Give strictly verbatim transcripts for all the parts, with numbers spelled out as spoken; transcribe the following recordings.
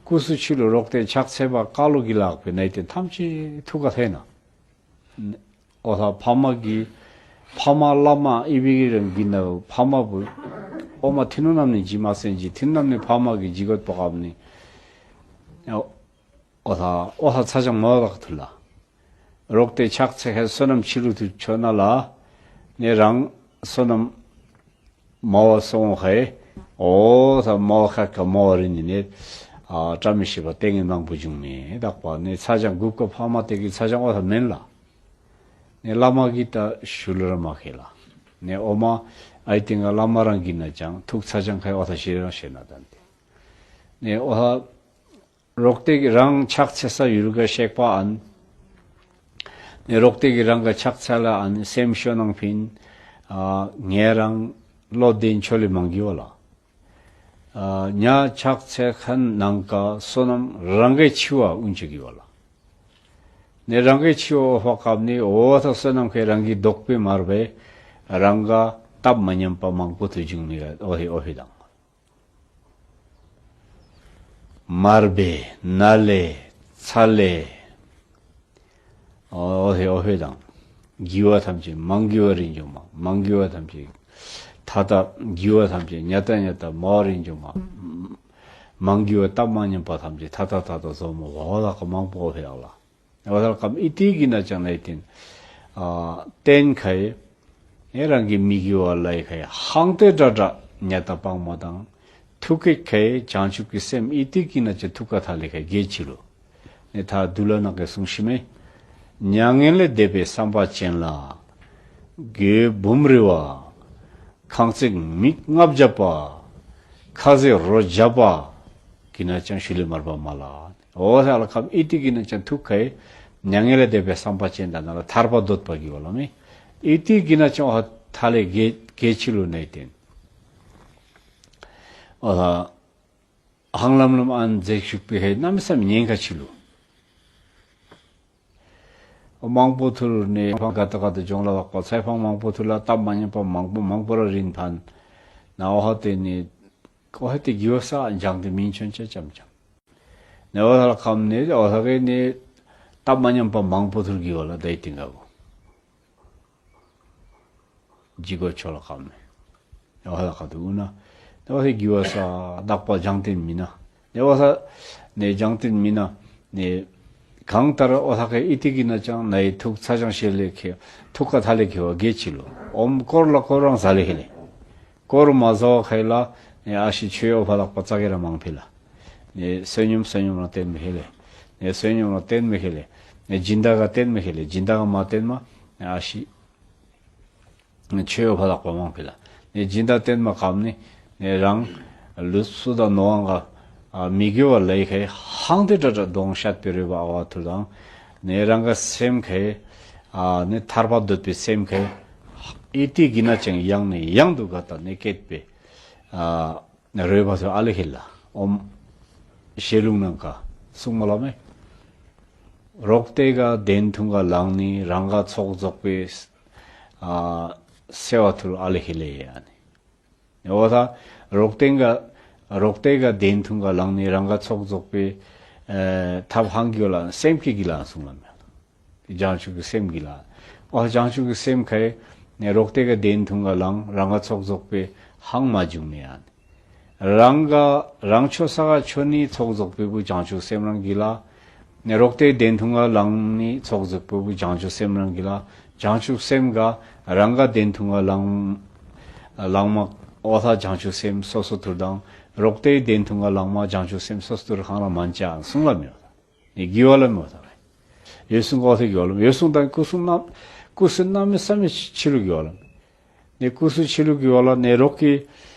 སྐུ་གསུང་ཆོས་ལུགས་རོགས་དེ་ཕྱག་འཚལ་བ་བཀའ་སློབ་ཀྱི་ལག་པའི་གནས་དེ་ཐམས་ཅད་ཐུགས་ཀ་ཐལ་ན། ཨོ་ལ་ཕ་མ་གི་ཕ་མ་བླ་མ་ཨི་བི་གི་རང་གི་ན་ཕ་མ་བུ་ཨོ་མ་ཐི་ནུ་ནམ་ནི་ཇི་མ་སེན་ཇི་ཐི་ནུ་ནམ་ནི་ཕ་མ་གི་ཇི་གོད་པ་ཀམ་ནི། ཨོ་ལ་ཨོ་ལ་ཚ་ཅང་མོ་ལག་ཐུ་ལ། རོགས་དེ་ཕྱག་འཚལ་ཁ་བསོད་ནམས་ཆི་ལུ་ཐུ་ཆོ་ན་ལ། ནི་རང་བསོད་ནམས། མོ་སོང་ཧེ། ཨོ་ས་མོ་ཁ་ཁ་མོ་རི་ནི་ནི། ཨ་བཀྲ་མི་ཤིས་པ་ལྟས་ངན་མང་པོ་བྱུང་མེད་དག་པ་ནི་ཚ་ཅང་གུབ་ཀ་ཕ་མ་དེ་གི་ཚ་ཅང་ཨོ་ས་མེན་ལ། ནི་བླ་མ་གི་ད་ཞུ་ལ་ར་མ་ཁེ་ལ། ནི་ཨོ་མ་ཨའི་ཏི་ང་བླ་མ་རང་གི་ན་ཅང་ཐུགས་ཚ་ཅང་ཁའི་ཨོ་ས་ཤེ་རང་ཤེ་ན་དན་ཏེ། ནི་ཨོ་ས། རོགས་དེ་གི་རང་ཕྱག་འཚལ་ས་ཡུལ་ག་གཤེགས་པ་ཨན། ནི་རོགས་དེ་གི་རང་ག་ཕྱག་འཚལ་ལ་ཨན་སེམས་ཤོ་ནང་ཕིན། ཨ་ངས་རང་བློ་བདེན་ཆོ་ལི་མང་གི་བ་ལ། ཨ་ཉ་ཕྱག་འཚལ་ཁན་ནང་ག་བསོད་ནམས་རང་གའི་ཆི་བ་ཨུན་ཆོ་གི་བ་ལ། ནི་རང་གའི་ཆི་བ་ཧོ་ཀབ་ནི་འོ་ཐ་བསོད་ནམས་ཁའི་རང་གི་ལྡོག་པའི་མར་བས་རང་ག་སྟབས་མ་ཉམས་པ་མང་པོ་ཐུ་བྱུང་མི་ག་ཨོ་ཧི་ཨོ་ཧི་དང་། མར་བེ་ན་ལེ་ཚ་ལེ། ཨོ་ཧེ་ཨོ་ཧེ་དང་། གི་བ་ཐམས་ཅད་མང་གི་བ་རིན་འཇོམས་མ་མང་གི་བ་ཐམས་ཅད། ཐ་ཐ་གི་བ་ཐམས་ཅད་ཉ་ཐ་ཉ་ཐ་མ་བ་རིན་འཇོམས་མ། མང་གི་བ་སྟབས་མ་ཉམས་པ་ཐམས་ཅད་ཐ་ཐ་ཐ་ཐ་ཟོ་མོ་བ་བ་ལ་ཀ་མང་པོ་ཨོ་ཧེ་ཨོ་ལ། ཨོ་ལ་ཀམ་ཨི་ཏི་གི་ན་ཅང་ན་ཡི་ཏིན། ཨ་ཏེན་ཁའི། ཨེ་རང་གི་མི་གི་བ་ལ་ཡི་ཁའི་ཧང་ཏེ་དྲ་དྲ་ཉ་ཐ་སྤང་མ་དང་། ཐུགས་ཀྱི་ཁའི་བྱང་ཆུབ་ཀྱི་སེམས་ཨི་ཏི་གི་ན་ཅི་ཐུགས་ཀ་ཐ་ལེ་ཁའི་གེ་ཆི་ལུ། ནི་ཐ་དུ་ལ་ནག་གི་གསུང་ཤི་མེ། མྱ་ངན་ལས་འདས་པའི་བསམ་པ་ཅན་ལ། རྒོད་འབུམ་རི་བ། ཁང་བརྩེགས་མིག་ལྔ་བརྒྱ་པ། ཁ་ཟས་རོ་བརྒྱ་པ། གི་ན་ཅང་ཤུ་ལི་མར་པ་མ་ལ། ཨོ་ས་ལ་ཁམ་ཨི་ཏི་གི་ན་ཅང་ཐུག་ཁའི་མྱ་ངན་ལས་འདས་པའི་བསམ་པ་ཅན་དང་ན་ལ་ཐར་པ་འདོད་པ་གི་བ་ལ་མེ། ཨི་ཏི་གི་ན་ཅང་ཨོ་ཐ་ལེ་གེ་གེ་ཆི་ལུ་ནའི་ཏེན། ཨོ་ལ། ཧང་ལམ་ལམ་ཨན་རྫས་ཤུག་པའི་ཧེ་གནམ་མེད་ས་མེད་ཉེན་ཁ་ཆི་ལུ། མང་པོ་ཐུར་ནས་ཕང་ག་ཏ་ག་ཏ་ཇོང་ལ་བག་པ་ཚའི་ཕང་མང་པོ་ཐུར་ལ་སྟབས་མ་ཉམས་པ་མང་པོ་མང་པོ་ར་རིན་ཕན། ན་ཨོ་ཧ་ཏེ་ནི་ཨོ་ཧ་ཏེ་གི་བ་ས་འཇང་ཏེ་མིན་ཆོན་ཆ་ཅམ་ཅམ། ནས་ཨོ་ཧ་ལ་ཁམ་ནས་ཨོ་ཧ་གེ་ནས་སྟབས་མ་ཉམས་པ་མང་པོ་ཐུར་གི་བ་ལ་ད་ཡི་ཏིང་ག་བོ། ཇི་གོ་ཆོ་ལ་ཁམ་ནས། ཨོ་ཧ་ལ་ཁ་ཏུ་ཨུ་ན། ནས་ཨོ་ཧ་གི་བ་ས་བདག་པ་འཇང་ཏེ་མི་ན། ནས་ཨོ་ཧ་ནས་འཇང་ཏེ་མི་ན། ནས་གང་ལྟར་ཨོ་ཧ་གེ་ཨི་ཏི་གི་ན་ཅང་ན་ཡི་ཐུག་ཚ་ཅང་ཤེ་ལེ་ཁེ་ཐུག་ཀ་ཐ་ལེ་ཁེ་བ་གེ་ཆི་ལུ། ཨོམ་སྐོར་ལ་སྐོར་རང་ཟ་ལེ་ཁེ་ལེ། སྐོར་མ་ཟ་བ་ཁའི་ལ། ནས་ཨ་ཤི་ཆོས་ཨོ་ཕ་ལག་པ་ཙག་གེ་ར་མང་ཕི་ལ། ནས་བསོད་སྙོམས་བསོད་སྙོམས་རང་བསྟེན་མི་ཁེ་ལེ། ནས་བསོད་སྙོམས་རང་བསྟེན་མི་ཁེ་ལེ། ནས་སྦྱིན་བདག་ག་བསྟེན་མི་ཁེ་ལེ་སྦྱིན་བདག་ག་མ་བསྟེན་མ། ནས་ཨ་ཤི། ཆོས་ཨོ་ཕ་ལག་པ་མང་ཕི་ལ། ནས་སྦྱིན་བདག་བསྟེན་མ་ཁམ་ནི། ནས་རང་། ལུས་སུ་དང་ནོ་ཨང་ག་ཨ་མི་དགེ་བ་ལས་ཁའི་ཧང་ཏེ་དྲ་དྲ་གདོང་ཤད་པའི་རོལ་པ་ཨ་བ་ཐུར་དང་། ནས་རང་ག་སེམས་ཁའི། ཨ་ནི་ཐར་པ་འདོད་པའི་སེམས་ཁའི། ཨི་ཏི་གི་ན་ཅང་ཡང་ནས་ཡང་དུ་ག་ཏ་ནས་སྐད་པའི། ཨ་རོལ་པ་ཐུར་ཨ་ལེ་ཁེ་ལ་ཨོམ། ཞེ་ལུང་ནང་ག་གསུང་མ་ལ་མེ། རོགས་ཏེ་ག་དན་ཐུང་ག་ལང་ནི་རང་ག་ཚོགས་རྫོགས་པའི། ཨ་སེ་བ་ཐུར་ཨ་ལེ་ཁེ་ལེ་ཡ་ནི། ཨོ་ད། རོགས་ཏེ་ག་རོགས་ཏེ་ག་དན་ཐུང་ག་ལང་ནི་རང་ག་ཚོགས་རྫོགས་པའི། ཨ་ཐབས་ཧང་གི་ལ་སེམས་ཀྱི་གི་ལ་གསུང་ལ་མེ། བྱང་ཆུབ་ཀྱི་སེམས་ཀྱི་ལ། ཨོ་བྱང་ཆུབ་ཀྱི་སེམས་ཁའི། ནས་རོགས་ཏེ་ག་དན་ཐུང་ག་ལང་རང་ག་ཚོགས་རྫོགས་པའི་ཧང་མ་བྱུང་མེ་ཡ་ནི། རང་ག་རང་ཆོས་ས་ག་ཆོས་ནི་ཚོགས་རྫོགས་པའི་བུ་བྱང་ཆུབ་སེམས་རང་གི་ལ། ནས་རོགས་ཏེ་དན་ཐུང་ག་ལང་ནི་ཚོགས་རྫོགས་པའི་བུ་བྱང་ཆུབ་སེམས་རང་གི་ལ། བྱང་ཆུབ་སེམས་ག་རང་ག་དན་ཐུང་ག་ལང་། ལང་མ་ཨོ་ཐ་བྱང་ཆུབ་སེམས་སོ་སོ་ཐུར་དང་། རོགས་ཏེ་དན་ཐུང་ག་ལང་མ་བྱང་ཆུབ་སེམས་སོ་སོ་ཐུར་ཧང་ལ་མན་ཅ་གསུང་ལ་མེ་ཡོད། ནས་གི་བ་ལ་མེ་ཡོད་ད། ཡོད་སུང་ག་ཨོ་ཐ་གི་བ་ལ་ཡོད་སུང་དང་སྐུ་སུང་ན་སྐུ་སུང་ན་མི་ས་མི་ཆི་ལུ་གི་བ་ལ། ནས་སྐུ་སུ་ཆི་ལུ་གི་བ་ལ་ནས་རོགས་ཀྱི།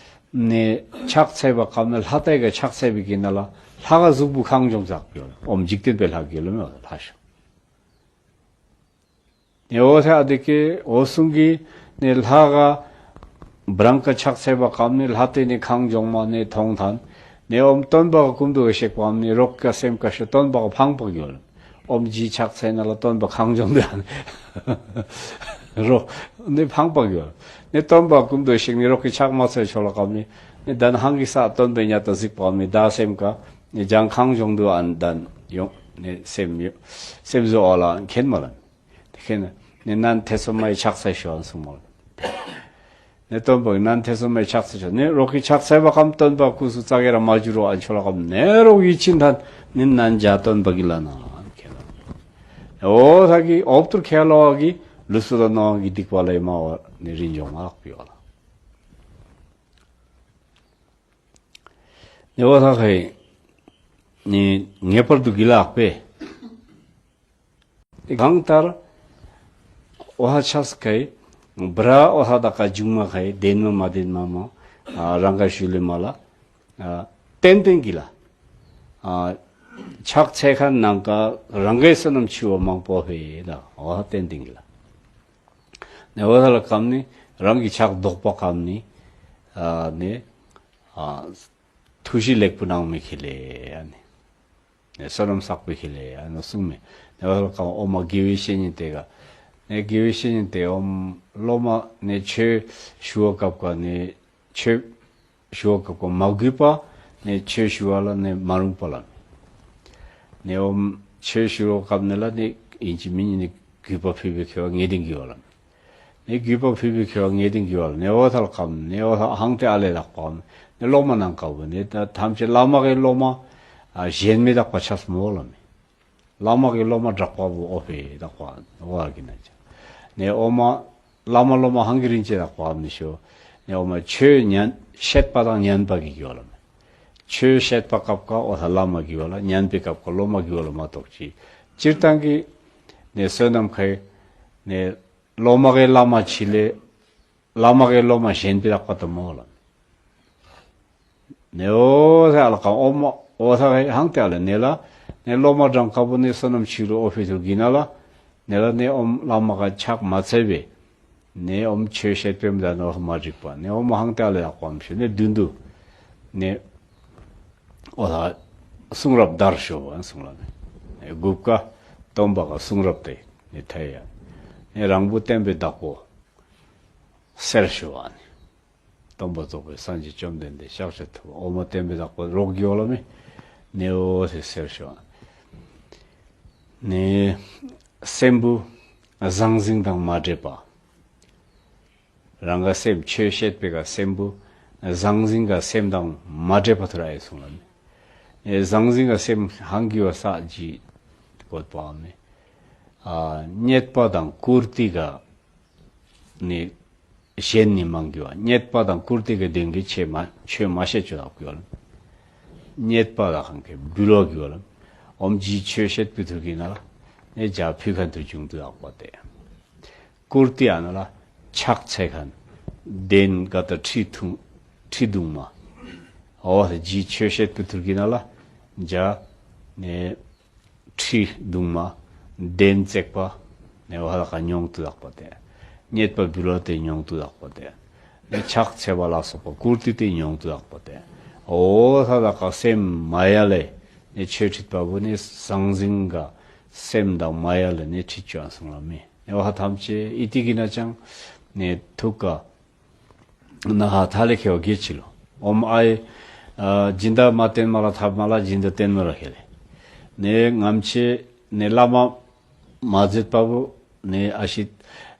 ནས་ཕྱག་འཚལ་བ་ཀམ་ནས་ལྷ་ཏའི་ག་ཕྱག་འཚལ་བའི་གི་ན་ལ་ལྷ་ག་གཟུགས་པོ་ཁང་ལྗོངས་ཛག་པའི་བ་ལ་ཨོམ་འཇིག་རྟེན་པའི་ལྷ་གི་ལ་མེ་བ་ལ་ལྷ་ཤོ། ནས་ཨོ་ཐ་ཨ་དེ་ཀེ་ཨོ་སུང་གི་ནས་ལྷ་ག་བྲང་ག་ཕྱག་འཚལ་བ་ཀམ་ནས་ལྷ་ཏའི་ནས་ཁང་ལྗོངས་མ་ནས་མཐོང་ཐན། ནས་ཨོམ་སྟོན་པ་ག་ཀུམ་དུ་ག་ཤེག་པའམ་ནས་རོགས་ག་སེམས་ག་ཤོ་སྟོན་པ་ག་ཕང་པ་གི་བ་ལ། ཨོམ་ཇི་ཕྱག་འཚལ་ན་ལ་སྟོན་པ་ཁང་ལྗོངས་འདི་རོ། ནི་ཕང་པ་གི་ནི་སྟོན་པ་ཀུན་ཏུ་ཞིག་ནི་རོགས་ཀྱི་ཕྱག་མ་འཚལ་ཆོག་ལ་ཀམ་ནི་ནི་ད་ནི་ཧང་གི་ས་སྟོན་པའི་ཉ་ཏ་གཟིགས་པའམ་ནི་ད་སེམས་ཀ་ ནས་ཅང་ཁང་སྦྱོང་དུ་ཨན་དན་ཡོང་ནས་སེམས་ཡོ་སེམས་བཟོ་ཨ་ལ་མཁྱེན་མ་ལ། དེ་ཁེན་ནས་ནན་ཐེ་ཚོམ་མའི་ཕྱག་འཚལ་ཤོག་ཨན་གསུང་མོ་ལ། ནས་སྟོན་པ་གི་ནན་ཐེ་ཚོམ་མའི་ཕྱག་འཚལ་ཤོག་ནས་རོག་གི་ཕྱག་འཚལ་བ་གམ་སྟོན་པ་སྐུ་སུ་ཙག་གེ་ར་མ་གྱུར་རོ་ཨན་ཆོ་ལ་གམ་ནས་རོག་ཡིད་ཆིན་ཐན་ནི་ནན་ཇ་སྟོན་པ་གི་ལ་ན་ཨན་ཁེན་ལ། འོ་ད་གི་ཨོབ་ཏུར་ཁེ་ལོ་གི་ལུ་སུ་ད་ནོ་གི་སྡིག་པ་ལས་མ་བ་ནི་རིན་འཇོག་མ་ལག་པི་བ་ལ། ནེ་བ་ཐ་ཁའི་ནི་ངེས་པར་དུ་གི་ལག་པས། གང་ལྟར་འོ་ཧ་ཆགས་ཁའི་བྲ་འོ་ཧ་དག་ག་འཇུག་མ་ཁའི་བདེན་མ་མ་བདེན་མ་མ་རང་ག་ཞུ་ལེ་མ་ལ་ཏན་ཏན་གི་ལ་ཕྱག་འཚལ་ཁན་ནང་ག་རང་གའི་བསོད་ནམས་ཆུ་བ་མང་པོ་ཧེ་ད་འོ་ཧ་ཏན་ཏན་གི་ལ། ནེ་བ་ད་ལ་ཀམ་ནི་རང་གི་ཕྱག་རྡོག་པ་ཀམ་ནི་ཨ་ནེ་ཨ་ཐུགས་རྗེ་ལེགས་པོ་གནང་མི་ཁེ་ལེ་ཨ་ནི་ནེ་བསོད་ནམས་བསགས་པའི་ཁེ་ལེ་ཨ་ནི་གསུང་མེ། ནེ་བ་ད་ལ་ཀམ་ཨོ་མ་དགེ་བའི་བཤེས་གཉེན་དེ་ག་ནེ་དགེ་བའི་བཤེས་གཉེན་དེ་ཨོམ་སློབ་མ་ནེ་ཆོས་ཞུ་བ་སྐབས་ཀ་ནེ་ཆོས་ཞུ་བ་སྐབས་ཀ་མ་གུས་པ་ནེ་ཆོས་ཞུ་བ་ལ་ནེ་མ་རུང་པ་ལ་ནེ་ཨོམ་ཆོས་ཞུ་བ་སྐབས་ནེ་ལ་ནེ་ཨིན་ཅི་མིན་ནི་གུས་པ་ཕུལ་བའི་ཁེ་བ་ངེས་ཏིང་གི་བ་ལ། ནེ་གུས་པ་ཕུལ་བའི་ཁེ་བ་ངེས་ཏིང་གི་བ་ལ་ནེ་འོ་ཐལ་ཀམ་ནེ་འོ་ཐལ་ཧང་ཏེ་ཨ་ལེ་ལག་པའམ་ནེ་སློབ་མ་ནང་ཀ་བུ་ནེ་ད་ཐམས་ཅད་བླ་མ་གི་སློབ་མ་ཨ་གཞན་མི་དག་པ་ཆགས་མོ་ལ་མེ། བླ་མ་གི་སློབ་མ་དྲག་པ་བུ་ཨོ་ཕེ་དག་པ་འོ་ཨ་གི་ན་ཅ་ནེ་ཨོ་མ་བླ་མ་སློབ་མ་ཧང་གི་རིན་ཅེ་དག་པའམ་ནི་ཤོ་ནེ་ཨོ་མ་ཆོས་ཉན་བཤད་པ་དང་ཉན་པ་གི་གི་བ་ལ་མེ། ཆོས་བཤད་པ་སྐབས་ཀ་འོ་ཐལ་བླ་མ་གི་བ་ལ་ཉན་པའི་སྐབས་ཀ་སློབ་མ་གི་བ་ལ་མ་གཏོགས་ཅི་སྤྱིར་བཏང་གི་ནེ་བསོད་ནམས་ཁའི་ནེ་སློབ་མ་གི་བླ་མ་ཆི་ལེ། བླ་མ་གི་སློབ་མ་གཞན་པའི་དག་པ་དུ་མོ་ལ། ནེ་འོ་ཐལ་ཀམ་ཨོ་མ་འོ་ཐལ་ཧང་ཏེ་ཨ་ལ་ནེ་ལ་ནེ་སློབ་མ་གྲངས་ཀ་བུ་ནེ་བསོད་ནམས་ཆི་ལུ་ཨོ་ཕེ་ཐུར་གི་ན་ལ་ནེ་ལ་ནེ་ཨོམ་བླ་མ་ག་ཕྱག་མ་འཚལ་བའི་ནེ་ཨོམ་ཆོས་བཤད་པའི་མི་ད་ནོ་མ་འགྲིག་པ་ནེ་ཨོམ་ཧང་ཏེ་ཨ་ལ་ཡག་པའམ་ཤོ་ནེ་བདུན་དུ་ནེ་འོ་ཐལ་གསུང་རབ་དར་ཤོ་བ་གསུང་ལ་ནེ་གུབ་ཀ་སྟོན་པ་ག་གསུང་རབ་དེ་ནེ་ཐལ་ཡ་ནེ་རང་བུ་བསྟན་པའི་བདག་པོ་གསལ་ཤོ་བ་ནི། སྟོན་པ་རྫོགས་པའི་སངས་རྒྱས་བཅོམ་ལྡན་འདས་ཤཱཀྱ་ཐུབ་པ་ཨོ་མ་བསྟན་པའི་བདག་པོ་རོག་གི་ཡོ་ལ་མེ། ནེ་འོ་ཐལ་གསལ་ཤོ་བ་ནི། སེམས་བུ་ཟང་ཟིང་དང་མ་འདྲེས་པ། རང་ག་སེམས་ཆོས་བཤད་པའི་ག་སེམས་པོ་ཟང་ཟིང་ག་སེམས་དང་མ་འདྲེས་པ་ཐུར་ཨེ་གསུང་ལ་ནི། ཟང་ཟིང་ག་སེམས་ཧང་གི་བ་ས་ཇི་བཀོད་པའམ་ནི། རྙེད་པ་དང་བཀུར་སྟི་ག་ནི་གཞན་ནི་མང་གི་བ་རྙེད་པ་དང་བཀུར་སྟི་ག་དོན་གི་ཆེ་མ་ཆོས་མ་བཤད་ཆོས་དག་གི་བ་ལ། རྙེད་པ་དག་ཧང་གི་འབུལ་བ་གི་བ་ལ། ཨོམ་ཇི་ཆོས་བཤད་པའི་ཐུར་གི་ན་ལ་ནི་ཇ་ཕུལ་ཁན་ཐུར་བྱུང་དུ་དག་པ་སྟེ། བཀུར་སྟི་ཨ་ན་ལ་ཕྱག་འཚལ་ཁན། གདན་ག་ད་ཁྲི་ཐུང་ཁྲི་གདུང་མ། འོ་ད་ཇི་ཆོས་བཤད་པའི་ཐུར་གི་ན་ལ་ཇ་ནེ་ཁྲི་གདུང་མ་གདན་བརྩེགས་པ་ནེ་འོ་ད་ཀ་མྱོང་དུ་དག་པ་སྟེ། རྙེད་པ་འབུལ་བ་དེ་མྱོང་དུ་དག་པ་སྟེ། ནེ་ཕྱག་འཚལ་བ་ལ་སོགས་པ་བཀུར་སྟི་དེ་མྱོང་དུ་དག་པ་སྟེ། འོ་ད་ད་ཀ་སེམས་མ་ཡ་ལེ་ནེ་ཆོས་ཁྲིད་པ་བུ་ནི་ཟང་ཟིང་ག་སེམས་དང་མ་ཡ་ལེ་ནེ་ཁྲིད་ཆོས་གསུང་ལ་མེ། ཨོ་ཧ་ཐམས་ཅད་ཨི་ཏི་གི་ན་ཅང་ནེ་ཐུག་ག་ན་ཧ་ཐ་ལེ་ཁེ་བ་གེ་ཆི་ལོ། ཨོམ་ཨའི་སྦྱིན་བདག་མ་བསྟེན་མ་ལ་ཐབས་མ་ལ་སྦྱིན་བདག་བསྟེན་མ་ར་ཁེ་ལེ། ནེ་ངམ་ཆེ་ནེ་བླ་མ་མ་མཛད་པ་བུ་ནེ་ཨ་ཤི་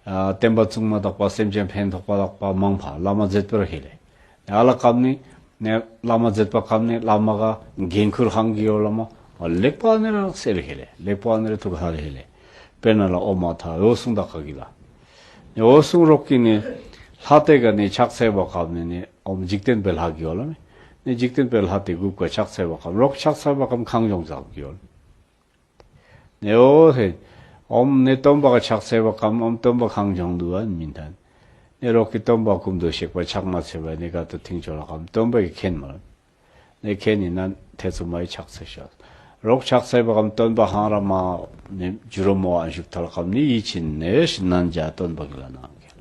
བསྟན་པ་བཙུགས་མ་དག་པ་སེམས་ཅན་ཕན་ཐོགས་པ་དག་པ་མང་ཕ་བླ་མ་མཛད་པ་ར་ཁེ་ལེ། ཨ་ལ་ཀམ་ནི་ནེ་བླ་མ་མཛད་པ་ཀམ་ནི་བླ་མ་ག་འགན་ཁུར་ཧང་གི་ཡོ་ལ་མ་ལེགས་པ་ནི་ར་སེ་ལེ་ཁེ་ལེ་ལེགས་པ་ནི་ར་ཐུག་ཧ་ལེ་ཁེ་ལེ། དཔེར་ན་ལ་ཨོ་མ་ཐ་འོ་གསུང་དག་ག་གི་ལ། ནེ་འོ་གསུང་རོག་གི་ནི་ལྷ་དེ་ག་ནི་ཕྱག་འཚལ་བ་ཀམ་ནི་ནི་ཨོམ་འཇིག་རྟེན་པའི་ལྷ་གི་ཡོ་ལ་མེ། ནི་འཇིག་རྟེན་པའི་ལྷ་དེ་གུབ་ཀ་ཕྱག་འཚལ་བ་ཀམ་རོག་ཕྱག་འཚལ་བ་ཀམ་ཁང་ཡོང་ཟག་གི་ཡོ་ལ། ནེ་འོ་ཧེ། ཨོམ་ནེ་སྟོན་པ་ག་ཕྱག་འཚལ་བ་ཀམ་ཨོམ་སྟོན་པ་ཁང་ཡོང་དུ་བ་མིན་ཐན། ནེ་རོག་གི་སྟོན་པ་ཀུམ་དུ་གཤེགས་པ་ཕྱག་མ་འཚལ་བ་ནི་ག་ཏུ་ཐིང་ཆོ་ལ་ཀམ་སྟོན་པ་གི་ཁེན་མ་ལ། ནེ་ཁེན་ནི་ནན་ཐེ་ཚོམ་མའི་ཕྱག་འཚལ་ཤོག་རོག་ཕྱག་འཚལ་བ་ཀམ་སྟོན་པ་ཧང་ར་མ་ནེ་ཇུ་རོ་མོ་ཨན་ཞུག་ཐལ་ཀམ་ནི་ཡིད་ཆེས་ནེ་ཤི་ནན་ཇ་སྟོན་པ་གི་ལ་ནང་གི།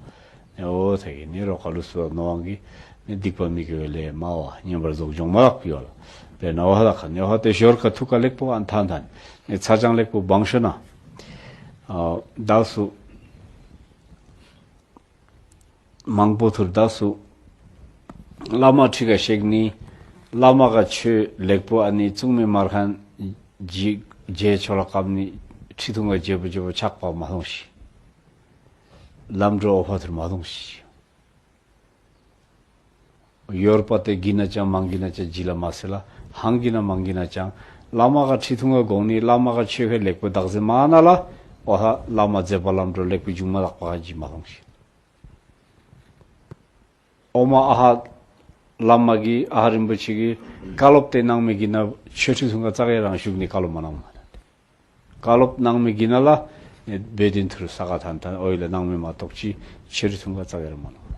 ནེ་འོ་ཐེ་གི་ནི་རོག་ག་ལུ་སུ་ནོ་ཝང་གི་ནི་སྡིག་པ་མི་དགེ་བའི་ལས་མ་བ་ཉམས་པར་རྫོགས་འབྱུང་མ་ལག་པི་ཡོ་ལ། དཔེར་ན་འོ་ཧ་ལ་ཁ་ནེ་འོ་ཧ་ཏེ་ཞོར་ཁ་ཐུག་ག་ལེགས་པོ་ཨན་ཐན་ཐན་ནི་ཚ་ཅང་ལེགས་པོ་བང་ཤོ་ན། ཨ་ད་སུ། མང་པོ་ཐུར་ད་སུ། བླ་མ་ཁྲི་ག་ཤེག་ནི། བླ་མ་ག་ཆོས་ལེགས་པོ་ཨ་ནི་གཙུག་མི་མར་ཁན་རྗེ་རྗེ་ཆོ་ལ་ཀམ་ནི་ཁྲི་ཐུང་ག་རྗེ་པོ་རྗེ་པོ་ཆགས་པ་མ་ལྷུང་ཤིག། ལམ་འགྲོ་འོ་ཕ་ཐུར་མ་ལྷུང་ཤིག། ཡོར་པ་ཏེ་གི་ན་ཅང་མང་གི་ན་ཅང་ཇི་ལ་མ་སེ་ལ་ཧང་གི་ན་མང་གི་ན་ཅང་། བླ་མ་ག་ཁྲི་ཐུང་ག་གོང་ནི་བླ་མ་ག་ཆོས་ཁ་ལེགས་པོ་དག་ཟེ་མ་ན་ལ་འོ་ཧ་བླ་མ་མཛད་པ་ལམ་འགྲོ་ལེགས་པོ་འབྱུང་མ་དག་པ་ག་ཇི་མ་ལྷུང་ཤིག། འོ་མ་ཨ་ཧ་བླ་མ་གི་ཨ་ཧ་རིན་པོ་ཆེ་གི་བཀའ་སློབ་ཏེ་གནང་མི་གི་ན་ཆོས་ཁྲི་ཐུང་ག་ཙག་གེ་རང་ཞུགས་ནི་བཀའ་སློབ་མ་གནང་མ་ན། བཀའ་སློབ་གནང་མི་གི་ན་ལ་བེ་དིན་ཐུར་ས་ག་ཐན་ཐན་འོ་ཡི་ལ་གནང་མི་མ་གཏོགས་ཅི་ཆོས་ཁྲི་ཐུང་ག་ཙག་གེ་རང་མ་གནང་།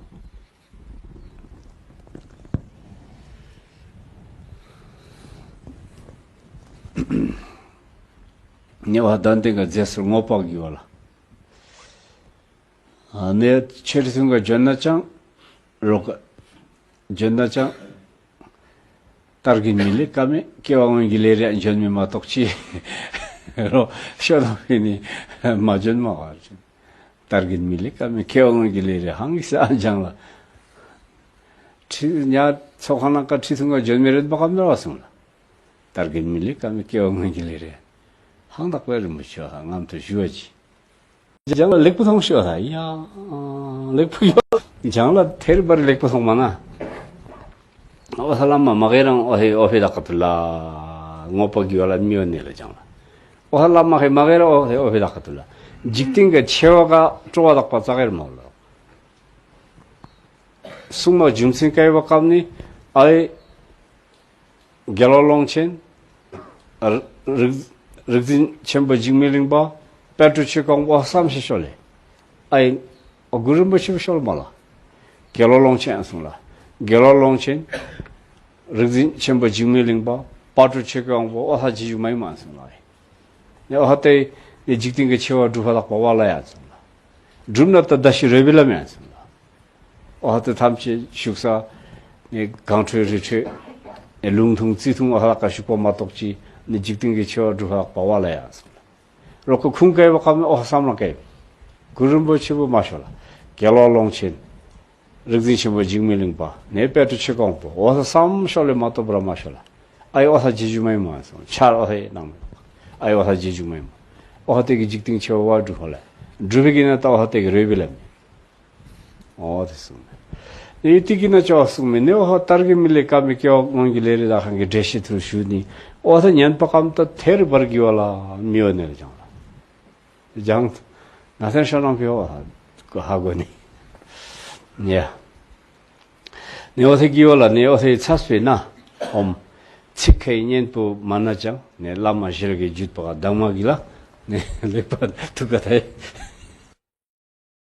ཉེ་བ་གདན་སྟེང་ག་རྫས་སུ་ངོ་པག་གི་བ་ལ། ཨ་ནེ་ཆེར་སུན་ག་འཇོན་ན་ཅང་རོག་ག་འཇོན་ན་ཅང་དར་གིན་མི་ལེ་ཀ་མེ་ཀེ་བ་སྔོན་གྱི་ལེ་རེ་འཇོན་མི་མ་གཏོགས་ཅི་རོ་ཤོ་དང་ཕི་ནི་མ་འཇོན་མ་བར་ཅན། དར་གིན་མི་ལེ་ཀ་མེ་ཀེ་བ་སྔོན་གྱི་ལེ་རེ་ཧང་གི་ས་ཨ་འཇང་ལ། ཁྲི་ཉ་ཚོ་ཁང་ནང་ཀ་ཁྲི་ཐུང་ག་འཇོན་མི་རེད་མ་ཀ་མེ་བ་སོང་ལ། དར་གིན་མི་ལེ་ཀ་མེ་ཀེ་བ་སྔོན་གྱི་ལེ་རེ་ཧང་དག་པའི་རིན་པོ་ཆེ་ཧ་ངམ་དུ་ཞུ་བ་ཅི། ལྗང་ལ་ལེགས་པོ་མཐོང་ཤོག་ཧ་ཡ། ལེགས་པོ་ཡོད། ལྗང་ལ་ཐེར་པར་ལེགས་པོ་མཐོང་མ་ན། ཨོ་ཧ་བླ་མ་མ་གེ་རང་ཨོ་ཧེ་ཨོ་ཧེ་དག་ག་ཏུ་ལ། ངོ་པ་གི་བ་ལ་མི་ཡོད་ནི་ལ་ལྗང་ལ། ཨོ་ཧ་བླ་མ་ཧེ་མ་གེ་རང་ཨོ་ཧེ་ཨོ་ཧེ་དག་ག་ཏུ་ལ། འཇིག་རྟེན་གི་ཆེ་བ་ག་སྤྲོ་བ་དག་པ་ཙག་གེར་མ་ལོ། སྲུང་མ་རྒྱུ་མཚན་སྐལ་བ་སྐབས་ནི་ཨའི། དགེ་སློང་ཀློང་ཆེན། རིག་རིག་འཛིན་ཆེན་པོ་འཇིགས་མེད་གླིང་པ། དཔལ་སྤྲུལ་ཆོས་སྐྱོང་པོ་བསམ་ཤེས་ཤོ་ལེ། ཨའི། གུ་རུ་རིན་པོ་ཆེ་ཤོ་ལེ་མ་ལ། དགེ་སློང་ཀློང་ཆེན་གསུང་ལ། དགེ་སློང་ཀློང་ཆེན། རིག་འཛིན་ཆེན་པོ་འཇིགས་མེད་གླིང་པ། དཔལ་སྤྲུལ་ཆོས་སྐྱོང་པོ་ཨོ་ཧ་རྗེས་འཇུག་མ་ཡིན་མ་གསུང་ལ། ཨོ་ཧ་ཏེ། འཇིག་རྟེན་གྱི་ཆེ་བ་སྒྲུབ་པ་དག་པ་བ་ལ་ཡ་གསུང་ལ། སྒྲུབ་ན་ད་ད་ཤི་རོལ་པའི་ལམ་ཡ་གསུང་ལ། ཨོ་ཧ་ཏེ་ཐམས་ཅད་བཞུགས་ས། ནི་གངས་ཁྲོད་རི་ཁྲོད། ནི་ལུང་ཐུང་རྩི་ཐུང་ཨོ་ཧ་ལ་ཀ་བཞུགས་པ་མ་གཏོགས་ཅི། ནི་འཇིག་རྟེན་གྱི་ཆེ་བ་སྒྲུབ་པ་བ་ལ་ཡ་གསུང་ལ། རོ་ཀ་ཁུང་སྐལ་བ་ཀ་མེ་ཨོ་ཧ་བསམ་ལ་སྐལ། གུ་རུ་རིན་པོ་ཆེ་བོ་མ་ཤོ་ལ། དགེ་སློང་ཀློང་ཆེན། རིག་འཛིན་ཆེན་པོ་འཇིགས་མེད་གླིང་པ། ནི་དཔལ་སྤྲུལ་ཆོས་སྐྱོང་པོ་ཨོ་ཧ་བསམ་ཤོ་ལེ་མ་གཏོགས་པ་ར་མ་ཤོ་ལ། ཨའི་ཨོ་ཧ་རྗེས་འཇུག་མ་ཡིན་མ་སོང་ཆར་ཨོ་ཧེ་ནང་མེད། ཨའི་ཨོ་ཧ་རྗེས་འཇུག་མ་ཡིན་མ། ཨོ་ཧ་ཏེ་གི་འཇིག་རྟེན་ཆེ་བ་བ་སྒྲུབ་ཧོ་ལ། སྒྲུབ་པའི་གི་ན་ད་ཨོ་ཧ་ཏེ་གི་རོལ་པའི་ལམ་ཡིན། ཨོ་དེ་གསུངས་མེད། ཡི་ཏི་གི་ན་ཅོག་གསུངས་མེད་ནི་ཨོ་ཧ་དར་གི་མི་ལེ་ཀ་མི་ཀེ་ཨོ་སྔོན་གྱི་ལེ་རེ་ད་ཁང་གི་འགྲེལ་བཤད་ཐུར་ཞུ་ནི། ཨོ་ཧ་ད་ཉན་པ་ཀམ་ད་ཐེར་བར་གི་བ་ལ་མི་བ་ནེ་ལ་ཅང་ལ། ལྗང་། ན་སེང་ཤོ་ནང་པའི་ཧ་གོ་ནི། ཡ། ནེ་ཨོ་ཐེ་གི་ཨོ་ལ་ནེ་ཨོ་ཐེ་ཚ་སྤེ་ན། ཨོམ། ཚིག་ཁའི་སྙན་པོ་མ་ན་ཅང་ནེ་བླ་མ་ཞེར་གི་བརྒྱུད་པ་གདམས་ངག་གི་ལ། ནེ་ལེགས་པ་ཐུག་ག་ཐེ།